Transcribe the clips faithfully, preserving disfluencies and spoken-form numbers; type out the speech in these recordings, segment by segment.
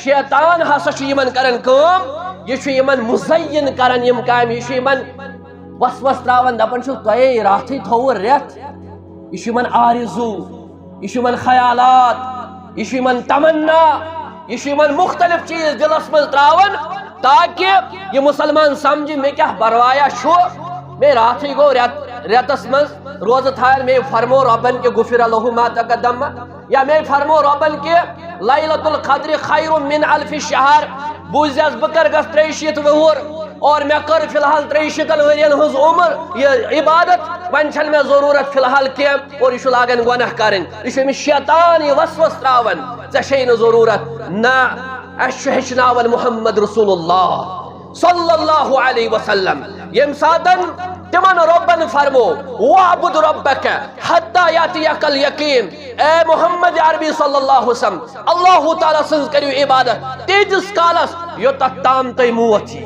شیطان ہسا چھُ یِمن کران کٲم، یہِ چھُ یِمن مُزین کران یِم کامہِ، یہِ چھُ یِمن وسوس تراوان، دپان چھُ، "تۄہے راتھٕے تھوٚوُ رٮ۪تھ۔" یہِ چھُ یِمن آرزوٗ، یہِ چھُ یِمن خیالات، یہِ چھُ یِمن تمنا، یہِ چھُ یِمن مُختٔلِف چیٖز دِلس منٛز تراوان، تاکہِ یہِ مُسلمان سمجھِ، مےٚ کیٛاہ پروایا چھُ، مےٚ راتھٕے گوٚو رٮ۪تھ، رٮ۪تس منٛز روزٕ تھاوان، مےٚ فرمو رۄبن کہِ غفر لہو ما تقدم، یا مےٚ فرمو رۄبن کہِ لیلۃ القدر خیر من الف شہر، بوٗزِس بہٕ کر گژھ ترٛیہِ شیٖتھ وُہُر، اور مےٚ کٔر فی الحال ترٛیٚیہِ شیٖتن ؤرین ہٕنٛز عمر یہِ عبادت، وۄنۍ چھنہٕ مےٚ ضروٗرت فی الحال کینٛہہ، اور یہِ چھُ لاگان گۄناہ کرٕنۍ۔ یہِ چھُ أمِس شیطان یہِ وسوس تراوان، "ژےٚ چھے نہٕ ضروٗرت۔" نہ، اَسہِ چھُ ہیٚچھناوان محمد رسول اللہ صلی اللہ علیہ وسلم، ییٚمہِ ساتن تِمن رۄبن فرمو، "واعبد ربک حتی یاتیک الیقین"، اے محمد عربی صلی اللہ علیہ وسلم، اللہ تعالیٰ سٕنٛز کٔرِو عبادت تیٖتِس کالس یوٚتتھ تام تۄہہِ موت یی،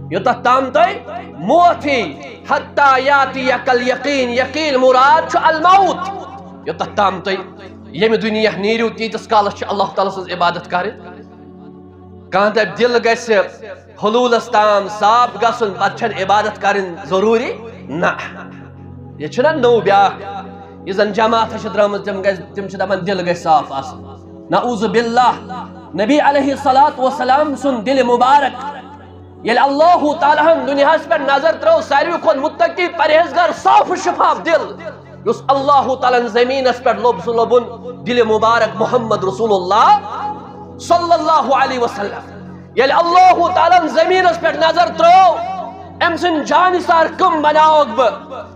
یوٚتتھ تام تۄہہِ موت یی، حتی یاتیک الیقین، یقین مراد چھُ الموت، یوٚتتھ تام تُہۍ ییٚمہِ دُنیا نیٖرِو تیٖتِس کالس چھِ اللہ تعالیٰ سٕنٛز عبادت کرٕنۍ۔ کانٛہہ دپہِ دِل گژھِ حلولس تام صاف گژھُن، پتہٕ چھنہٕ عبادت کرٕنۍ ضروٗری؟ نہ، یہِ چھُنہ نوٚو بیاکھ، یہِ زن جماعت چھِ درٲمٕژ، تِم گژھِ، تِم چھِ دپان دِل گژھِ صاف آسُن۔ نعوذ باللہ۔ نبی علیہ الصلوۃ والسلام سُنٛد دِل مبارک ییٚلہِ اللہ تعالیٰ ہن دُنیاہس پٮ۪ٹھ نظر ترٲو، ساروی کھۄتہٕ متقی پرہیزگار صاف و شفاف دِل، یُس اللہ تعالیٰ ہن زمینس پٮ۪ٹھ لوٚب، سُہ لوٚبُن دِل مبارک محمد رسول اللہ صلی اللہ علیہ وسلم۔ ییٚلہِ اللہ تعالیٰ ہن زمینس پٮ۪ٹھ نظر ترٲو، أمۍ سٕنٛدۍ جانثار کم بناوکھ بہٕ؟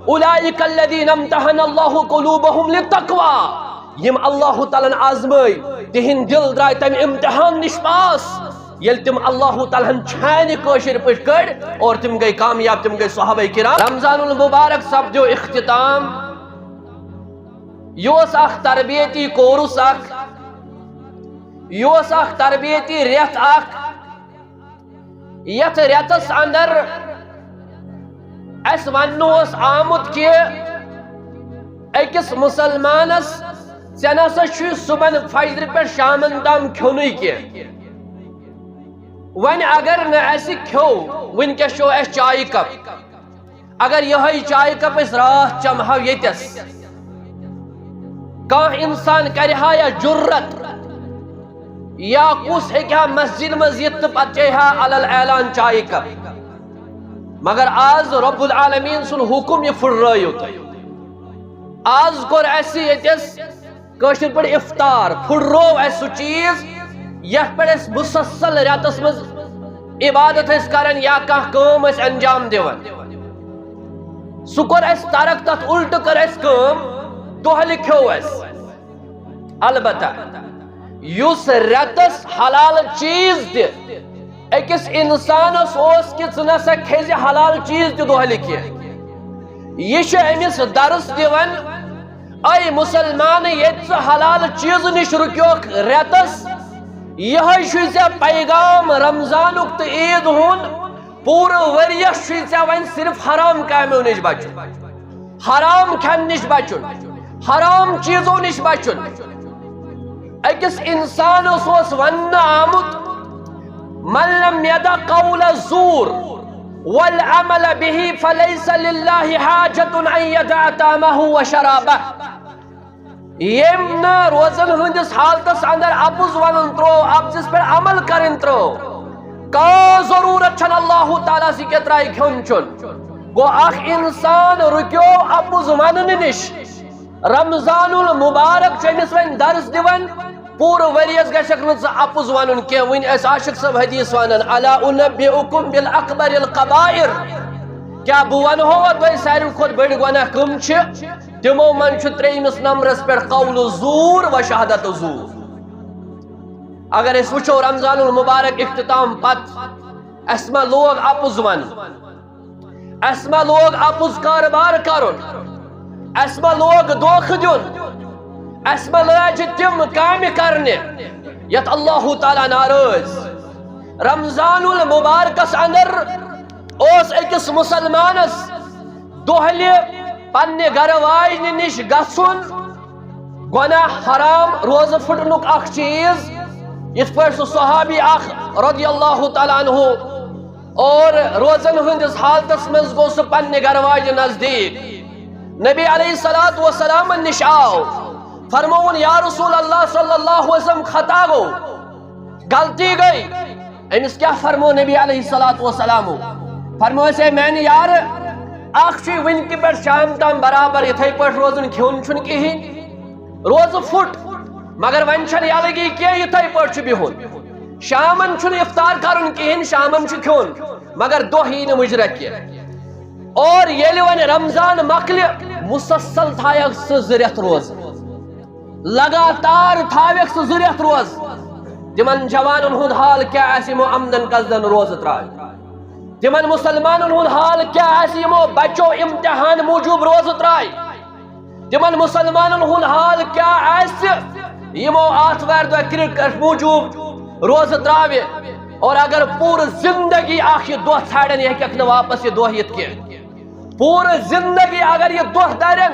اولئک الذین امتحن اللہ قلوبہم للتقوی۔ یِم اللہ تعالیٰ ہن آزمٲے، تِہنٛدۍ دِل درٛاے تمہِ امتحان نِش پاس، ییٚلہِ تِم اللہ تعالیٰ ہن چھانہِ کٲشِر پٲٹھۍ کٔڑۍ اور تِم گٔے کامیاب، تِم گٔے صحابہ کرام۔ رمضان المبارک سپدیو اختتام، یہِ اوس اکھ تربیتی کورس اکھ، یہِ اوس اکھ تربیتی رٮ۪تھ اکھ، یتھ رٮ۪تس اندر اسہِ وننہٕ اوس آمُت کہِ أکِس مسلمانس، ژےٚ نسا چھُے صبحن فجرِ پٮ۪ٹھ شامن تام کھیوٚنُے کینٛہہ۔ وۄنۍ اگر نہٕ اسہِ کھیوٚو، وٕنکیٚس چیوٚو اسہِ چایہِ کپ، اگر یِہوٚے چایہِ کپ أسۍ راتھ چمہو ییٚتٮ۪س، کانٛہہ انسان کرِ ہا یا جُرت، یا کُس ہیٚکہِ ہا مسجد منٛز یِتھ تہٕ پتہٕ چیٚیہِ ہا علل اعلان چایہِ کپ؟ مگر آز رب العالمین سُنٛد حُکم، یہِ پھُٹرٲیِو تُہۍ۔ آز کوٚر اَسہِ ییٚتٮ۪س کٲشِر پٲٹھۍ افطار، پھُٹروو اَسہِ سُہ چیٖز یَتھ پٮ۪ٹھ أسۍ مُسلسل رٮ۪تس منٛز عبادت ٲسۍ کران یا کانٛہہ کٲم ٲسۍ انجام دِوان۔ سُہ کوٚر اَسہِ ترک، تَتھ اُلٹہٕ کٔر اَسہِ کٲم، دۄہلہِ کھیوٚو اَسہِ۔ البتہ یُس رٮ۪تس حلال چیٖز تہِ أکِس انسانس اوس کہِ ژٕ نسا کھیٚزِ حلال چیٖز تہِ دۄہلہِ کینٛہہ، یہِ چھُ أمِس درس دِوان، اے مسلمان، ییٚتہِ ژٕ حلال چیٖزٕ نِش رُکیوکھ رٮ۪تس، یِہوٚے چھُے ژےٚ پیغام رمضانُک تہٕ عیٖد ہُنٛد۔ پوٗرٕ ؤریَس چھُے ژےٚ وۄنۍ صرف حرام کامیو نِش بچُن، حرام کھٮ۪نہٕ نِش بچُن، حرام چیٖزو نِش بچُن۔ أکِس انسانس اوس وننہٕ آمُت، "من لم يدع قول الزور والعمل به فليس لله حاجة أن يدع طعامه وشرابه"۔ ییٚمۍ نہٕ روزن ہٕنٛدِس حالتس اندر اپُز ونُن ترٛوو، اپزِس پٮ۪ٹھ عمل کرٕنۍ ترٛوو، کانٛہہ ضروٗرت چھنہٕ اللہ تعالیٰ ہس یہِ کہِ ترٛایہِ کھیوٚن چیوٚن۔ گوٚو، اکھ انسان رُکیو اپُز وننہٕ نِش۔ رمضان المبارک چھُ أمِس وۄنۍ درس دِوان، پوٗرٕ ؤریَس گژھکھ نہٕ ژٕ اپُز ونُن کینٛہہ۔ وۄنۍ ٲسۍ عاشق صٲب حدیث ونان، "الا انبئکم باکبر الکبائر"، کیٛاہ بہٕ ونہو تۄہہِ ساروی کھۄتہٕ بٔڑۍ گۄناہ کٕم چھِ؟ تِمو منٛز چھُ ترٛیٚیمِس نمبرس پٮ۪ٹھ قول زور و شہادت زور۔ اگر أسۍ وٕچھو رمضان المبارک اختتام پتہٕ، اسہِ ما لوگ اپُز ونُن؟ اسہِ ما لوگ اپُز کارٕبار کرُن؟ اسہِ ما لوگ دھوکہٕ دیُن؟ اسہِ ما لٲجہِ تِم کامہِ کرنہِ یتھ اللہ تعالیٰ ناراض؟ رمضان المبارکس اندر اوس أکِس مسلمانس دۄہلہِ پننہِ گرٕ واجنہِ نِش گژھُن، گۄناہ حرام، روزٕ پھُٹنُک اکھ چیٖز، یِتھ پٲٹھۍ سُہ صحابی اکھ رضی اللہ تعالیٰ عنہ اور روزن ہٕنٛدِس حالتس منٛز گوٚو سُہ پننہِ گرواجہِ نزدیٖک۔ نبی علیہ الصلوۃ والسلامن نِش آو، فرمووُن، یا رسول اللہ صلی اللہ علیہ وسلم، خطا گوٚو، غلطی گٔے۔ أمِس کیٛاہ فرموو نبی علیہ الصلوۃ والسلامو؟ فرموو اَسہِ، "اے میانہِ یارٕ، اکھ چھُے وٕنہِ کہِ پٮ۪ٹھ شام تام برابر یِتھے پٲٹھۍ روزُن، کھیوٚن چھُنہٕ کِہیٖنۍ، روزٕ پھُٹ، مگر وۄنۍ چھَنہٕ یَلہٕ گی کینٛہہ، یِتھے پٲٹھۍ چھُ بِہُن۔ شامن چھُنہٕ افطار کرُن کِہیٖنۍ، شامن چھُ کھیوٚن، مگر دۄہ یی نہٕ مُجرا کینٛہہ۔ اور ییٚلہِ وۄنۍ رمضان مۄکلہِ، مسلسل تھایَکھ سُہ زٕ رٮ۪تھ روزٕ، لگاتار تھاوٮ۪کھ سُہ زٕ رٮ۪تھ روزٕ۔" تِمن جوانن ہُنٛد حال کیٛاہ آسہِ، یِمو عمدن قصدن روزٕ ترٛاوِ؟ تِمن مسلمانن ہُنٛد حال کیٛاہ آسہِ، یِمو بچو امتحان موٗجوٗب روزٕ ترٛاوِ؟ تِمن مسلمانن ہُنٛد حال کیٛاہ آسہِ، یِمو آتھوارِ دۄہ کرکٹ موٗجوٗب روزٕ ترٛاوِ؟ اور اگر پوٗرٕ زندگی اکھ یہِ دۄہ ژھانڈن، یہِ ہیٚکٮ۪کھ نہٕ واپس یہِ دۄہ یِتھ کینٛہہ۔ پوٗرٕ زندگی اگر یہِ دۄہ درن،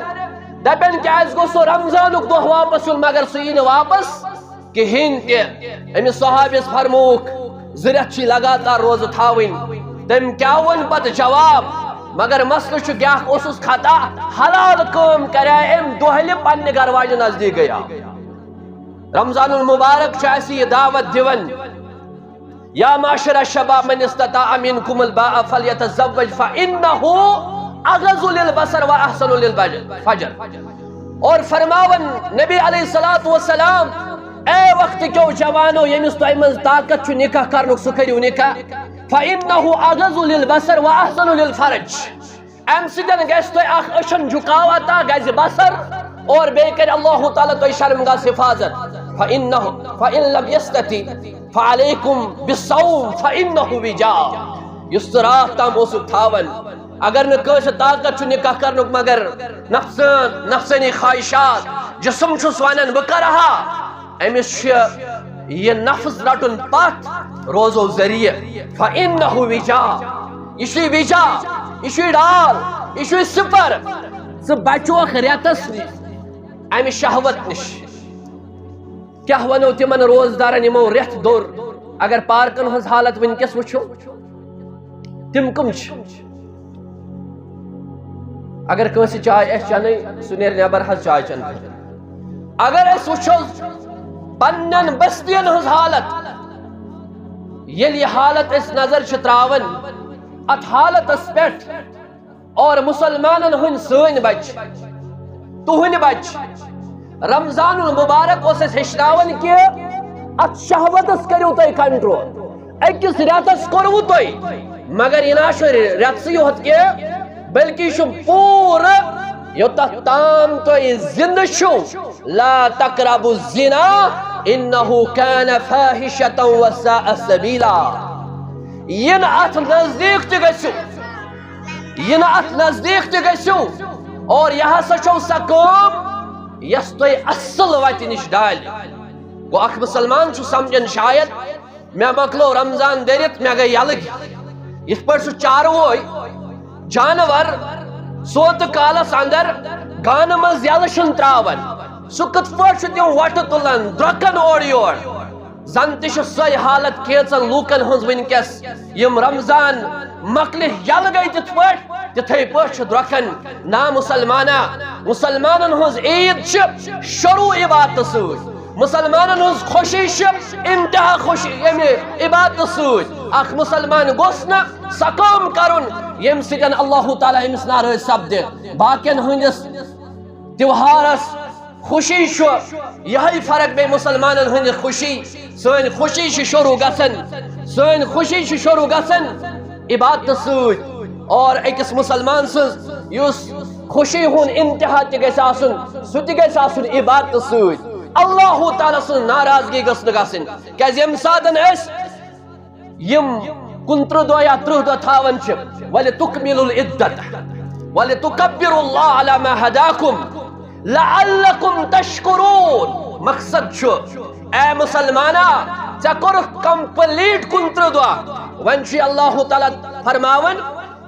دپن، "کیٛازِ گوٚو سُہ رمضانُک دۄہ واپس یُن؟" مگر سُہ یی نہٕ واپس کِہیٖنۍ تہِ۔ أمِس صحابیَس فرمووُکھ، "زٕ رٮ۪تھ چھِ لگاتار روزٕ تھاوٕنۍ۔" تٔمۍ کیٛاہ ووٚن پتہٕ جواب؟ مگر مسلہٕ چھُ، کیٛاہ اوسُس خطا؟ حلال کٲم کرے أمۍ دۄہلہِ پننہِ گرواجہِ نزدیٖک گٔیاو۔ رمضان المبارک چھُ اَسہِ یہِ دعوت دِوان، "یا معاشر الشباب من استطاع منکم الباء فلیتزوج فانہ اغض للبصر واحسن للفجر۔" اور فرماوان نبی علیہ الصلوۃ والسلام، "اے وقت کیو جوانو، ییٚمِس تۄہہِ منٛز طاقت چھُ نکاح کرنُک، سُہ کٔرِو نکاح۔ فانہ اغض للبصر واحسن للفرج۔" امہِ سۭتۍ گژھِ تۄہہِ اکھ أچھن جھکاو عطا، گژھِ بصر، اور بیٚیہِ کرِ اللہ تعالیٰ تۄہہِ شرمگاہس حفاظت۔ فانہ فان لم یستطع فعلیکم بالصوم فانہ وجاء۔ یُس ژٕ راتھ تام اوسُکھ تھاوان، اگر نہٕ کٲنٛسہِ طاقت چھُ نکاح کرنُک مگر نفسان، نفسانی خواہشات، جسم چھُس ونان بہٕ کرٕ ہا، أمِس چھُ یہِ نفس رٹُن پتھ، روزو ذٔریعہٕ۔ فانہ وجاء، یہِ چھُے وجاء، یہِ چھُے ڈال، یہِ چھُے سپر۔ ژٕ بچوکھ رٮ۪تس نِش، امہِ شہوت نِش۔ کیٛاہ ونو تِمن روزدارن، یِمو رٮ۪تھ دوٚر؟ اگر پارکن ہٕنٛز حالت وٕنکیٚس وٕچھو، تِم کٕم چھِ؟ اگر کٲنٛسہِ چاے آسہِ چٮ۪نٕے، سُہ نیرِ نٮ۪بر حظ چاے چٮ۪نہٕ خٲطرٕ۔ اگر أسۍ وٕچھو پننٮ۪ن بستین ہٕنٛز حالت، ییٚلہِ یہِ حالت أسۍ نظر چھِ تراوان، اتھ حالتس پٮ۪ٹھ، اور مسلمانن ہٕنٛدۍ سٲنۍ بچہِ، تُہٕنٛدۍ بچہِ، رمضان المبارک اوس اَسہِ ہیٚچھناوان کہِ اتھ شہوتس کٔرِو تُہۍ کنٹرول۔ أکِس رٮ۪تس کوٚروٕ تۄہہِ، مگر یہِ نہ چھُ رٮ۪تسٕے یوت کینٛہہ، بلکہِ یہِ چھُ پوٗرٕ یوٚتتھ تام تُہۍ زِندٕ چھِو۔ لا تقربوا الزنا انه كان فاحشة وساء سبيلا۔ یہِ نہٕ اتھ نزدیٖک تہِ گٔژھِو، یہِ نہٕ اتھ نزدیٖک تہِ گٔژھِو، اور یہِ ہسا چھو سۄ کٲم یۄس تۄہہِ اصل وتہِ نِش ڈالہِ۔ گوٚو، اکھ مسلمان چھُ سمجھان، شاید مےٚ مۄکلو رمضان دٔرِتھ، مےٚ گٔے یلہٕ۔ یِتھ پٲٹھۍ سُہ چاروٲے جانور سونتہٕ کالس اندر گانہٕ منٛز یلہٕ چھُنہٕ تراوان، سُہ کِتھ پٲٹھۍ چھُ تِم وۄٹہٕ تُلان، درۄکان اورٕ یور؟ زن تہِ چھِ سۄے حالت کینٛژن لوٗکن ہٕنٛز وٕنکیٚس، یِم رمضان مۄکلِتھ یلہٕ گٔے تِتھ پٲٹھۍ، تِتھے پٲٹھۍ چھِ درۄکھن۔ نا مسلمانا، مسلمانن ہٕنٛز عیٖد چھِ شروع عبادتہٕ سۭتۍ، مسلمانن ہٕنٛز خوشی چھِ انتہا خوشی ییٚمہِ عبادتہٕ سۭتۍ۔ اکھ مسلمان گوٚژھ نہٕ سۄ کٲم کرُن ییٚمہِ سۭتۍ اللہ تعالیٰ أمِس ناراض سپدِ۔ باقین ہٕنٛدِس تیوہارس خوشی چھُ یِہے فرق، بیٚیہِ مسلمانن ہٕنٛدِ خوشی۔ سٲنۍ خوشی چھِ شروع گژھان، سٲنۍ خوشی چھِ شروع گژھان عبادتہٕ سۭتۍ۔ اور أکِس مسلمان سٕنٛز یُس خوشی ہُنٛد انتہا تہِ گژھِ آسُن، سُہ تہِ گژھِ آسُن عبادتہٕ سۭتۍ۔ اللہ تعالیٰ سٕنٛز ناراضگی گٔژھ نہٕ گژھٕنۍ، کیازِ ییٚمہِ ساتہٕ أسۍ یِم کُنترٕہ دۄہ یا ترٕہ دۄہ تھاوان چھِ، وَلِتُکْمِلُوا الْعِدَّةَ وَلِتُکَبِّرُوا اللَّهَ عَلَىٰ مَا هَدَاكُمْ لَعَلَّكُمْ تَشْكُرُونَ۔ مقصد چھُ، اے مسلمانا، ژےٚ کوٚرُتھ complete کُنترٕہ دۄہ، وۄنۍ چھُے اللہ تعالیٰ فرماوان،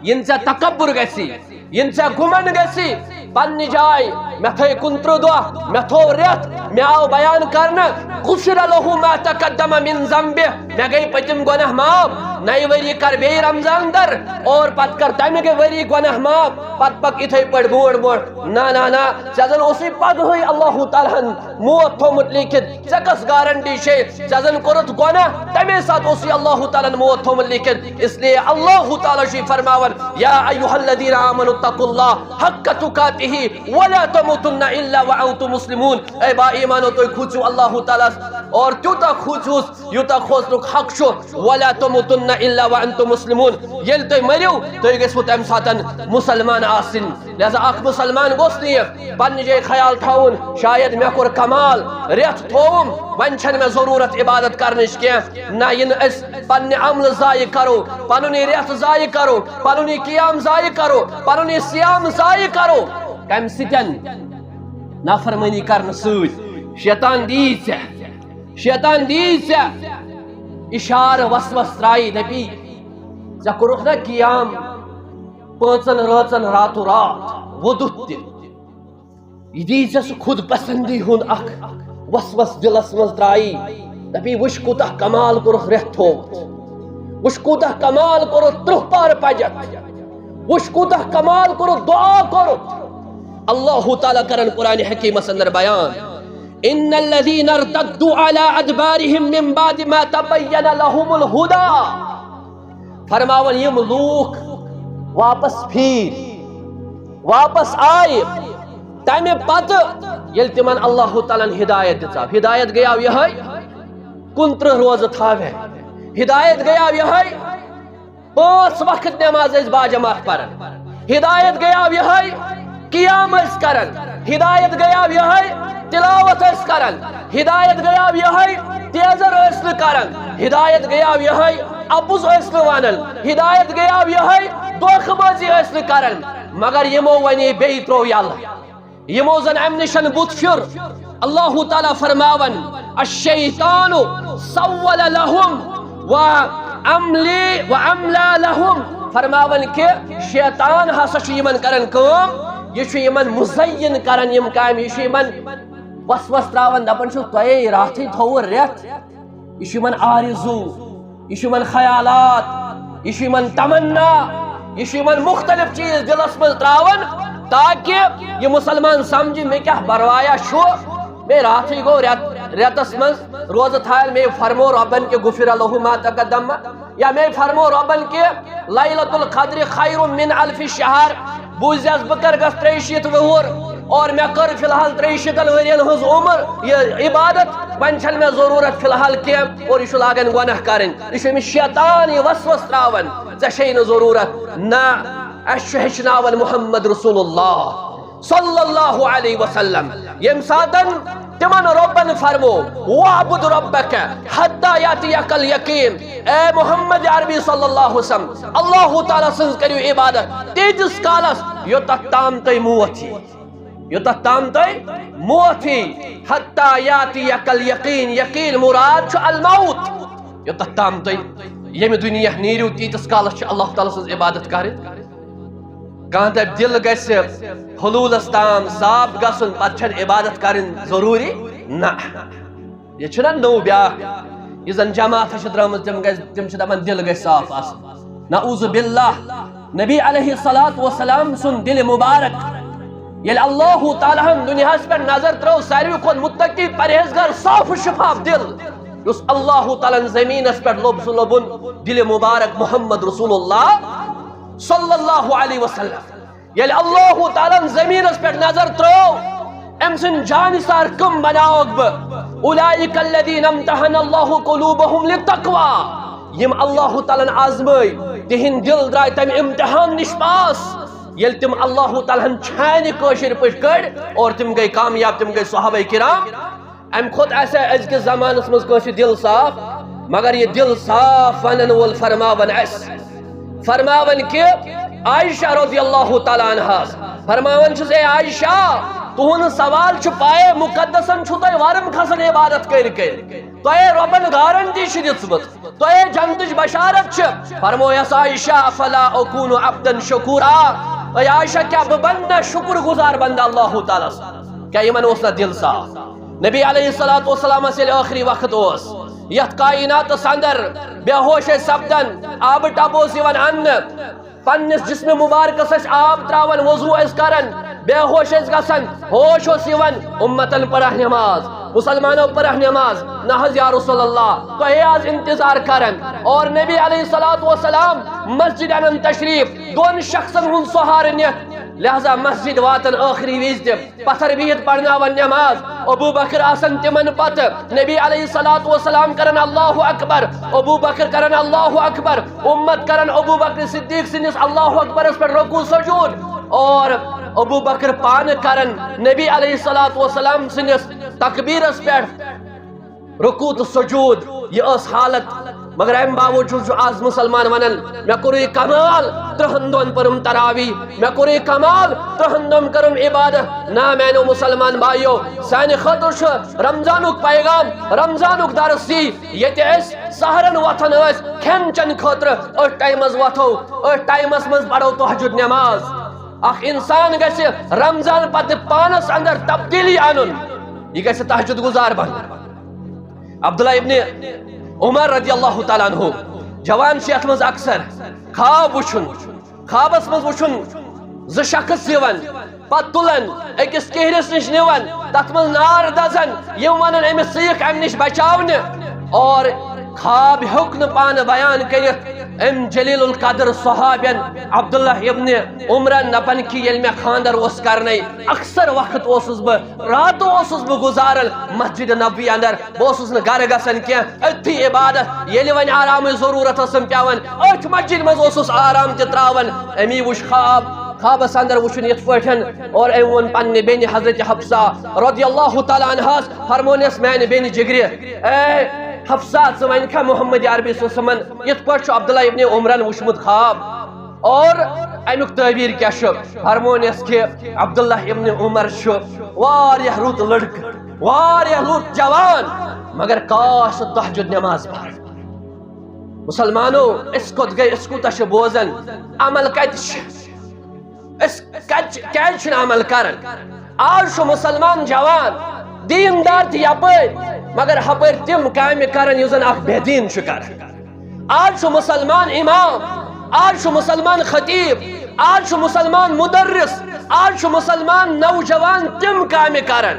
یِنہٕ ژےٚ تکبر گژھی، یِنہٕ ژےٚ گُمن گژھی، پننہِ جایہِ مےٚ تھٲے کُنترٕہ دۄہ، مےٚ تھوو رٮ۪تھ، مےٚ آو بیان کرنہٕ، غفر لہ ما تقدم من ذنبہ، مےٚ گٔے پٔتِم گۄناہ معاف، نَیہِ ؤری کر بیٚیہِ رمضان در، اور پتہٕ کر تَمہِ گٔے ؤری گۄناہ معاف، پتہٕ پکھ یِتھے پٲٹھۍ برونٛٹھ برونٛٹھ۔ نہ، نہ، نہ، ژےٚ زن اوسُے پگہٕے اللہ تعالیٰ ہن موت تھوٚومُت لیکھِتھ، ژےٚ کۄس گارنٹی چھے؟ ژےٚ زن کوٚرُتھ گۄناہ، تمے ساتہٕ اوسُے اللہ تعالیٰ ہن موت تھوٚومُت لیکھِتھ۔ اس لیے اللہ تعالیٰ چھُے فرماوان، یا ایھا الذین آمنوا اتقوا اللہ حق تقاتہ ولا تموتن الا وانتم مسلمون۔ اے با ایمانو، تُہۍ کھوٗژِو اللہ تعالیٰ ہس، اور تیوٗتاہ کھوٗژِوس یوٗتاہ کھوژنُک حق چھُ، ولا تموتن الا وانتم مسلمون۔ ییٚلہِ تُہۍ مٔرِو، تُہۍ گٔژھِو تمہِ ساتہٕ مُسلمان آسٕنۍ۔ لہذا اکھ مُسلمان گوٚژھ نہٕ یہِ پننہِ جایہِ خیال تھاوُن، شاید مےٚ کوٚر کمال، رٮ۪تھ تھووُم، وۄنۍ چھنہٕ مےٚ ضروٗرت عبادت کرنٕچ کینٛہہ۔ نہ، یہِ نہٕ أسۍ پننہِ عملہٕ ضایع کرو، پنُن یہِ رٮ۪تھ ضایع کرو، پنُن یہِ قیام ضایع کرو، پنُن یہِ صیام ضایع کرو۔ کمہِ سۭتۍ؟ نافرمٲنی کرنہٕ سۭتۍ۔ شیطان دی ژےٚ، شیطان دی ژےٚ اشارٕ، وسوس ترایی، دپی، ژےٚ کوٚرُکھ نا قیام پانٛژن رٲژن راتو رات ووٚدُتھ تہِ۔ یہِ دی ژےٚ سُہ خود پسندی ہُنٛد اکھ وسوس دِلس منٛز ترایی۔ دپی، وٕچھ کوٗتاہ کمال کوٚرُکھ رٮ۪تھ تھووُتھ، وٕچھ کوٗتاہ کمال کوٚرُکھ ترٕٛہ پہر پجکھ، وٕچھ کوٗتاہ کمال کوٚرُکھ دعا کوٚرُکھ۔ اللہ تعالیٰ کرن قرآن حکیمس اندر بیان، ان الذین ارتدوا علی ادبارہم من بعد ما تبین لہم الہدی۔ فرماوان، یِم لوٗکھ واپس پھیٖرۍ، واپس آیہِ، تمہِ پتہٕ ییٚلہِ تِمن اللہ تعالیٰ ہن ہدایت دِژاو۔ ہدایت گٔیاو یِہے کُنترٕہ روزٕ تھاوٕنۍ، ہدایت گٔیاو یِہے پانٛژھ وقت نماز ٲسۍ باجماعت پران، ہدایت گٔیاو یِہے قیام ٲسۍ کران، ہدایت گٔیاو یِہے تلاوت ٲسۍ کران، ہدایت گٔیاو یِہے تیزر ٲسۍ نہٕ کران، ہدایت گٔیاو یِہے اپُز ٲسۍ نہٕ ونان، ہدایت گٔیاو یِہے دھوکہٕ بازی ٲسۍ نہٕ کران۔ مگر یِمو ونے بیٚیہِ ترٛوو یلہٕ، یِمو زن امہِ نِشن بُتھ پھیُر۔ اللہ تعالیٰ فرماوان، الشیطان سول لہم و املی و املا لہم۔ فرماوان کہ شیطان ہسا چھُ یِمن کران کٲم، یہِ چھُ یِمن مزین کران یِم کامہِ، یہِ چھُ یِمن وسوس تراوان، دپان چھُ، تۄہے راتھٕے تھوٚوُ رٮ۪تھ، یہِ چھُ یِمن آرزو، یہِ چھُ یِمن خیالات، یہِ چھُ یِمن تمنا، یہِ چھُ یِمن مختلف چیز دلس منٛز تراوان، تاکہ یہِ مسلمان سمجھِ، مےٚ کیاہ بروایا چھُ، مےٚ راتھٕے گوٚو رٮ۪ت-، رٮ۪تس منٛز روزٕ تھاوان، مےٚ فرمو رۄبن کہ غفر لہ ما تقدم، یا مےٚ فرمو رۄبن کہ لیلۃ القدر خیر من الف شہر، بوٗزِس بہٕ کر گژھ ترٛیہِ شیٖتھ وُہُر، اور مےٚ کٔر فی الحال ترٛیہِ شیٖتن ؤرین ہٕنٛز عمر یہِ عبادت، وۄنۍ چھنہٕ مےٚ ضروٗرت فی الحال کینٛہہ، اور یہِ چھُ لاگان گۄناہ کرٕنۍ۔ یہِ چھُ أمِس شیطان یہِ وسوس تراوان، ژےٚ چھے نہٕ ضروٗرت۔ نہ، اَسہِ چھُ ہیٚچھناوان محمد رسول اللہ صلی اللہ علیہ وسلم، ییٚمہِ ساتن تِمن رۄبن فرمو، "واعبد ربک حتی یاتیک الیقین"، اے محمد عربی صلی اللہ علیہ وسلم، اللہ تعالیٰ سٕنٛز کٔرِو عبادت تیٖتِس کالس یوٚتتھ تام تۄہہِ موت یی، یوٚتتھ تام تۄہہِ موت یی۔ حتی یاتیک الیقین، یقین مراد چھُ الموت۔ یوٚتتھ تام تُہۍ ییٚمہِ دُنیا نیٖرِو، تیٖتِس کالس چھِ اللہ تعالیٰ سٕنٛز عبادت کرٕنۍ۔ کانٛہہ دپہِ، دِل گژھِ حلولس تام صاف گژھُن، پتہٕ چھنہٕ عبادت کرٕنۍ ضروٗری؟ نہ۔ یہِ چھُنہ نوٚو بیٛاکھ، یہِ زن جماعت چھِ درٛامٕژ، تِم گژھِ، تِم چھِ دپان، دِل گژھِ صاف آسُن۔ نعوذ باللہ۔ نبی علیہ الصلوۃ والسلام سُنٛد دِل مبارک، ییٚلہِ اللہ تعالیٰ ہن دُنیاہس پٮ۪ٹھ نظر ترٲو، ساروی کھۄتہٕ متقی، پرہیزگار، صاف و شفاف دِل، یُس اللہ تعالیٰ ہن زمینس پٮ۪ٹھ لوٚب، سُہ لوٚبُن دِل مبارک محمد رسول اللہ صلی اللہ علیہ وسلم۔ ییٚلہِ اللہ تعالیٰ ہن زمینس پٮ۪ٹھ نظر ترٲو، أمۍ سٕنٛدۍ جانثار کٕم بناوکھ بہٕ؟ اولئک الذین امتحن اللہ قلوبہم للتقوی۔ یِم اللہ تعالیٰ ہن آزمٲے، تِہنٛدۍ دِل درٛاے تمہِ امتحان نِش پاس۔ ییٚلہِ تِم اللہ تعالیٰ ہن چھانہِ کٲشِر پٲٹھۍ کٔڑۍ اور تِم گٔے کامیاب، تِم گٔے صحابہ کرام۔ امہِ کھۄتہٕ آسہِ ہا أزکِس زمانس منٛز کٲنٛسہِ دِل صاف، مگر یہِ دِل صاف ونن وول فرماوان اسہِ، فرماوان کہِ عائشہ رضی اللہ تعالیٰ عنہاس فرماوان چھُس، اے عائشہ، تُہُنٛد سوال چھُ پایے مقدسن چھُ تۄہہِ ورم کھسان عبادت کٔرۍ کٔرۍ، تۄہے رۄبن گارنٹی چھِ دِژمٕژ، تۄہے جنتٕچ بشارت چھِ۔ فرمویس، عائشہ، افلا اکون عبدا شکورا، اے عائشہ، کیا بہٕ بنہٕ نہ شکر گزار بندہ اللہ تعالیٰ ہس؟ کیا یمن اوس نہ دل صاف؟ نبی علیہ الصلوۃ والسلامس ییٚلہِ ٲخری وقت اوس، یتھ کائناتس اندر بے ہوش ٲسۍ سپدان، آبہٕ ٹب اوس یِوان اننہٕ، پننِس جسمِ مبارکس ٲسۍ آب تراوان، وضو ٲسۍ کران، بے ہوش ٲسۍ گژھان، ہوش اوس یِوان، امتن پرہ نماز، مسلمانو پرہ نماز، نہ حظ یا رسول اللہ، تۄہے آز انتظار کران۔ اور نبی علیہ الصلوۃ والسلام مسجد انان تشریف، دون شخصن ہُنٛد سہارٕ نِتھ، لہذا مسجد واتان ٲخری وِزِ تہِ پتھر بِہِتھ پرناوان نماز۔ ابو بکر آسان تِمن پتہٕ، نبی علیہ الصلوۃ والسلام کران اللہ اکبر، ابو بکر کران اللہ اکبر، امت کران ابو بکر صدیق سٕنٛدِس اللہ اکبرس پٮ۪ٹھ رکوع سجود، اور ابو بکر پانہٕ کران نبی علیہ الصلوۃ والسلام سٕنٛدِس تکبیرس پٮ۪ٹھ رکوع تہٕ سجود۔ یہِ ٲس حالت۔ مگر امہِ باوجود چھُ آز مسلمان ونان، مےٚ کوٚرُے کمال، ترٛہن دۄہن پٔرٕم تراویح، مےٚ کوٚرُے کمال، ترٛہن دۄہن کٔرٕم عبادت۔ نا میانیو مسلمان بایو، سانہِ خٲطرٕ چھُ رمضانُک پیغام، رمضانُک درس یی، ییٚتہِ أسۍ سحرن وۄتھان ٲسۍ کھٮ۪ن چٮ۪ن خٲطرٕ، أتھۍ ٹایمس وۄتھو، أتھۍ ٹایمس منٛز پرو تہجد نماز۔ اکھ انسان گژھِ رمضان پتہٕ پانس اندر تبدیلی انُن، یہِ گژھِ تہجد گزار بنُن۔ عبداللہ ابن عمر رضی اللہ تعالیٰ عنہ، جوان چھِ یتھ منٛز اکثر خواب وٕچھُن، خوابس منٛز وٕچھُن زٕ شخص یِوان، پتہٕ تُلان، أکِس کِہرِس نِش نِوان، تتھ منٛز نار دزان، یِم ونان أمِس ژٕ یِکھ امہِ نِش بچاونہِ، اور خواب ہیوٚک نہٕ پانہٕ بیان کٔرِتھ أمۍ جلیل القدر صحابین عبداللہ ابن عمرن دپان کہِ ییٚلہِ مےٚ خانٛدر اوس کرنے، اکثر وقت اوسُس بہٕ، راتہٕ اوسُس بہٕ گُزاران مسجد نبوی اندر، بہٕ اوسُس نہٕ گرٕ گژھان کینٛہہ، أتھی عبادت، ییٚلہِ وۄنۍ آرامٕچ ضروٗرت ٲسٕم پٮ۪وان، أتھۍ مسجد منٛز اوسُس آرام تہِ تراوان۔ أمی وٕچھ خواب، خوابس اندر وٕچھُن یِتھ پٲٹھۍ، اور أمۍ ووٚن پننہِ بیٚنہِ حضرت حفصہ رضی اللہ تعالیٰ عنہس، فرمونس میانہِ بیٚنہِ جگرِ، اے حفصہ، ژٕ ونکھا محمد عربی صلی اللہ علیہ وسلمن یِتھ پٲٹھۍ چھُ عبداللہ ابن عمرن وٕچھمُت خواب، اور امیُک تعبیر کیٛاہ چھُ؟ فرمونس کہِ عبداللہ ابن عمر چھُ واریاہ رُت لڑکہٕ، واریاہ رُت جوان، مگر کاش سُہ تہجد نماز پرِ۔ مسلمانو، أسۍ کوٚت گٔے؟ أسۍ کوٗتاہ چھِ بوزان؟ عمل کتہِ چھِ؟ أسۍ کتہِ چھِ، کیازِ چھِنہٕ عمل کران؟ آز چھُ مسلمان جوان دیندار تہِ یپٲرۍ، مگر ہپٲرۍ تِم کامہِ کران یُس زن اکھ بے دین چھُ کران۔ آز چھُ مسلمان امام، آز چھُ مسلمان خطیب، آز چھُ مسلمان مدرس، آز چھُ مسلمان نوجوان تِم کامہِ کران۔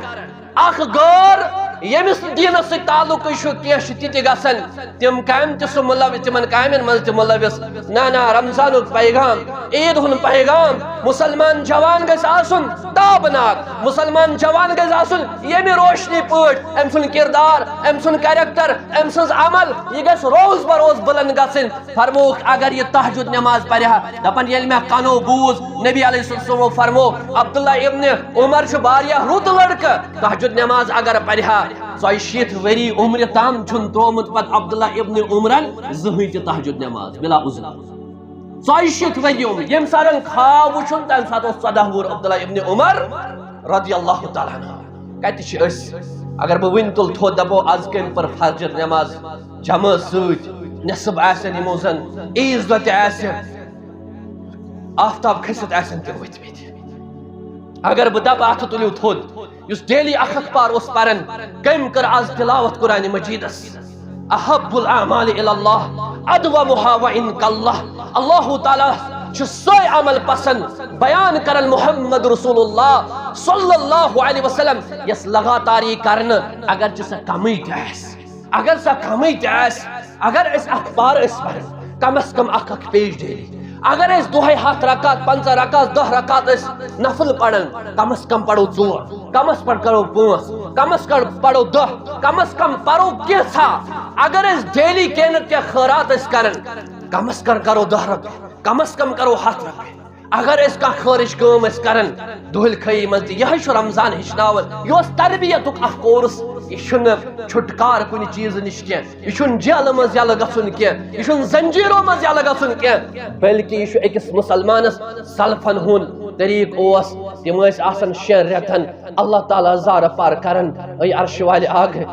اکھ غٲر، ییٚمِس نہٕ دیٖنس سۭتۍ تعلقٕے چھُ کینٛہہ، چھُ تہِ تہِ گژھان تِم کامہِ تہِ سُہ مُلوث، تِمن کامٮ۪ن منٛز تہِ مُلوث۔ نہ، نہ، رمضانُک پیغام، عیٖد ہُنٛد پیغام، مُسلمان جوان گژھِ آسُن تابناک، مُسلمان جوان گژھِ آسُن ییٚمہِ روشنی پٲٹھۍ أمۍ سُنٛد کردار، أمۍ سُنٛد character، أمۍ سٕنٛز عمل، یہِ گژھِ روز بروز بُلند گژھٕنۍ۔ فرمووُکھ، اگر یہِ تہجد نماز پرِ ہا، دپان، ییٚلہِ مےٚ کنو بوٗز، نبی علیہ الصلوۃ والسلامو فرمو، عبداللہ ابن عمر چھُ واریاہ رُت لڑکہٕ، تہجد نماز اگر پرِ ہا، ژۄیہِ شیٖتھ ؤری عمرِ تام چھُنہٕ ترٛوومُت پتہٕ عبداللہ ابن عمرن زٕہٕنۍ تہِ تہجد نماز بلا عذر۔ ژۄیہِ شیٖتھ ؤری عمر، ییٚمہِ ساتہٕ خواب وُچھُن، تمہِ ساتہٕ اوس ژۄداہ وُہُر عبداللہ ابن عمر رضی اللہ تعالیٰ عنہ۔ کتہِ چھِ أسۍ؟ اگر بہٕ وٕنہِ تُلہٕ تھوٚد، دپو، از کٔمۍ پٔر فجر نماز جمٲژ سۭتۍ نصف آسن، یِمو زن عیٖذ دۄہ تہِ آسہِ آفتاب کھٔسِتھ آسن تِم ؤتھمٕتۍ۔ اگر بہٕ دپہٕ، اتھٕ تُلِو تھوٚد، یُس daily اکھ اخبار اوس پران، کٔمۍ کٔر از تلاوت قرآن مجیدس؟ احب الاعمال الی اللہ ادومها وان قل۔ اللہ تعالیٰ چھُ سۄے عمل پسند، بیان کران محمد رسول اللہ صلی اللہ علیہ وسلم، یس لگاتار یی کرنہٕ، اگرچہ سۄ کمٕے تہِ آسہِ، اگر سۄ کمٕے تہِ آسہِ، اگر أسۍ اخبار ٲسۍ پران، کم از کم اکھ اکھ page daily۔ اگر أسۍ دۄہے ہتھ رکعت، پنژاہ رکعت، دہ رکعت أسۍ نفل پران، کم از کم پرو ژور، کم از کم کرو پانٛژھ، کم از کم پرو دہ، کم از کم پرو کینٛژھا۔ اگر أسۍ daily کینٛہہ نتہٕ کینٛہہ خٲرات أسۍ کران، کم از کم کرو دہ رۄپیہِ، کم از کم کرو ہتھ رۄپیہِ۔ اگر أسۍ کانٛہہ خٲرٕچ کٲم أسۍ کران دُہٕلۍ خٲہی منٛز تہِ، یِہوٚے چھُ رمضان ہیٚچھناوان۔ یہِ اوس تربیتُک اکھ course۔ یہِ چھُنہٕ چھُٹکار کُنہِ چیٖزٕ نِش کینٛہہ، یہِ چھُنہٕ جیلہٕ منٛز یَلہٕ گژھُن کینٛہہ، یہِ چھُنہٕ زنجیٖرو منٛز یَلہٕ گژھُن کینٛہہ، بلکہِ یہِ چھُ أکِس مُسلمانَس سلفن ہُنٛد طریٖقہٕ اوس۔ تِم ٲسۍ آسان شٮ۪ن رٮ۪تن اللہ تعالیٰ ہس زارٕ پار کران، اے عرشہِ والہِ آگہٕ۔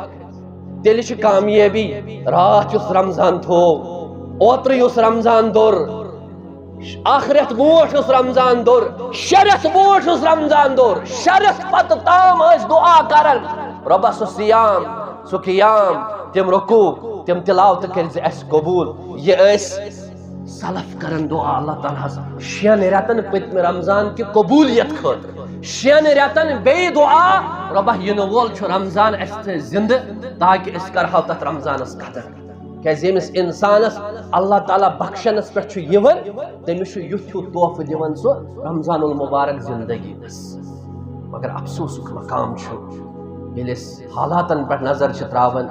تیٚلہِ چھِ کامیٲبی۔ راتھ یُس رمضان تھوو، اوترٕ یُس رمضان دوٚر، اکھ رٮ۪تھ برونٛٹھ اوس رمضان دوٚر، شےٚ رٮ۪تھ برونٛٹھ اوس رمضان دوٚر، شےٚ رٮ۪تھ پتہٕ تام ٲسۍ دعا کران، رۄبہ سُہ صیام، سُہ قیام، تِم رکوع، تِم تلاوتہٕ کٔرۍ زِ اَسہِ قبول۔ یہِ ٲسۍ سلف کران دعا اللہ تعالیٰ ہس شٮ۪ن رٮ۪تن پٔتمہِ رمضان کہِ قبولیت خٲطرٕ، شٮ۪ن رٮ۪تن بیٚیہِ دعا، رۄبہ یِنہٕ وول چھُ رمضان، اَسہِ تھٲے زندٕ تاکہِ أسۍ کرہاو تتھ رمضانس قدر۔ کیازِ ییٚمِس انسانس اللہ تعالیٰ بخشنس پٮ۪ٹھ چھُ یِوان، تٔمِس چھُ یُتھ ہیوٗ تحفہٕ دِوان سُہ رمضان المبارک زندگی منٛز۔ مگر افسوسُک مقام چھُ، ییٚلہِ أسۍ حالاتن پٮ۪ٹھ نظر چھِ تراوان،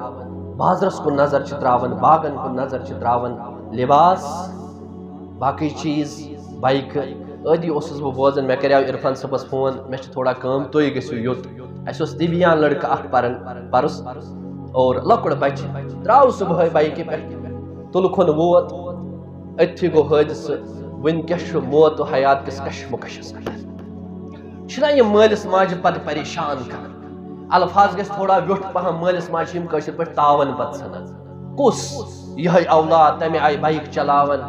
بازرس کُن نظر چھِ تراوان، باغن کُن نظر چھِ تراوان، لباس، باقٕے چیٖز، بایکہٕ۔ ٲدی اوسُس بہٕ بوزان، مےٚ کریاو عرفان صٲبس فون، مےٚ چھِ تھوڑا کٲم، تُہۍ گٔژھِو یوٚت۔ اَسہِ اوس تِبیان لڑکہٕ اکھ پران، پرُس اور لۄکُٹ بچہِ، درٛاو صبحٲے بایکہِ پٮ۪ٹھ، تُلہٕ کھۄن ووت، أتھی گوٚو حٲدثہٕ۔ وٕنکیٚس چھُ موت و حیات کِس کشمکشس پٮ۪ٹھ۔ چھِنہ یِم مٲلِس ماجہِ پتہٕ پریشان کران؟ الفاظ گژھِ تھوڑا ویوٚٹھ پہم، مٲلِس ماجہِ چھِ یِم کٲشِر پٲٹھۍ تاوان پتہٕ ژھٕنان۔ کُس یِہوٚے اولاد تَمہِ آیہِ بایِک چلاوان،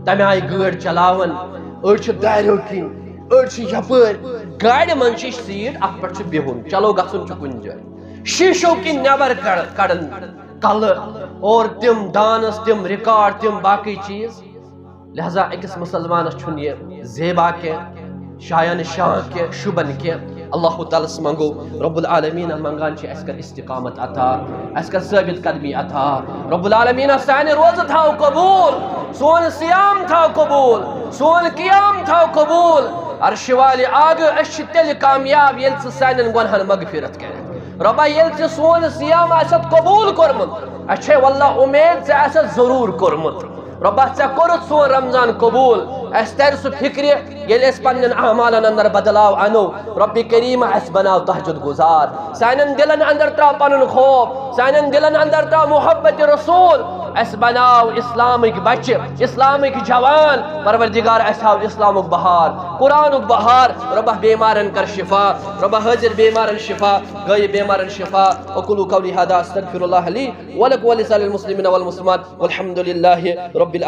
تَمہِ آیہِ گٲڑۍ چلاوان؟ أڑۍ چھِ داریو کِنۍ، أڑۍ چھِ یَپٲرۍ۔ گاڑِ منٛز چھِ سیٖٹ، اَتھ پٮ۪ٹھ چھُ بِہُن، چلو گژھُن چھُ کُنہِ جایہِ۔ شیٖشو کِنۍ نٮ۪بر کڑ-، کڑان کلہٕ اور تِم ڈانس، تِم ریکارڈ، تِم باقٕے چیٖز۔ لہذا أکِس مُسلمانَس چھُنہٕ یہِ زیبا کینٛہہ، شایان شان کینٛہہ، شوٗبان کینٛہہ۔ اللہ تعالیٰ ہَس منٛگو، رب العالمیٖن منٛگان چھِ اَسہِ کر استقامت عطا، اَسہِ کر ثٲبت قدمی عطا۔ رب العالمیٖن سانہِ روزٕ تھاو قبوٗل، سون صیام تھاو قبوٗل، سون قیام تھاو قبوٗل۔ عرشہِ والہِ آگہٕ، أسۍ چھِ تیٚلہِ کامیاب ییٚلہِ ژٕ سانٮ۪ن گۄنہَن مغفرت کَرٮ۪کھ۔ رۄبا، ییٚلہِ ژےٚ سون صیام آسٮ۪تھ قبوٗل کوٚرمُت، اَسہِ چھے واللہ اُمید ژےٚ آسٮ۪تھ ضروٗر کوٚرمُت۔ رۄبا، ژےٚ کوٚرُتھ سون رمضان قبوٗل۔ اَسہِ تَرِ سُہ فِکرِ، ییٚلہِ أسۍ پنٛنٮ۪ن اعمالن اندر بدلاو اَنو۔ رۄبِ کریٖمہ، اَسہِ بناو تہجد گُزار۔ سانٮ۪ن دِلن اندر ترٛاو پنُن خوف، سانٮ۪ن دِلن اندر ترٛاو محبت رسول۔ اَسہِ بناو اسلامٕکۍ بچہِ، اسلامٕکۍ جوان۔ پروردگار، اَسہِ ہاو اسلامُک بہار، قرآنُک بہار۔ رۄبہ، بیمارن کر شفا۔ رۄبہ، حٲضِر بیمارن شفا، غٲیب بیمارن شفا۔ اقول قولی هذا، استغفر الله لي ولكم ولسائر المسلمين والمسلمات، والحمد لله رب العالمين۔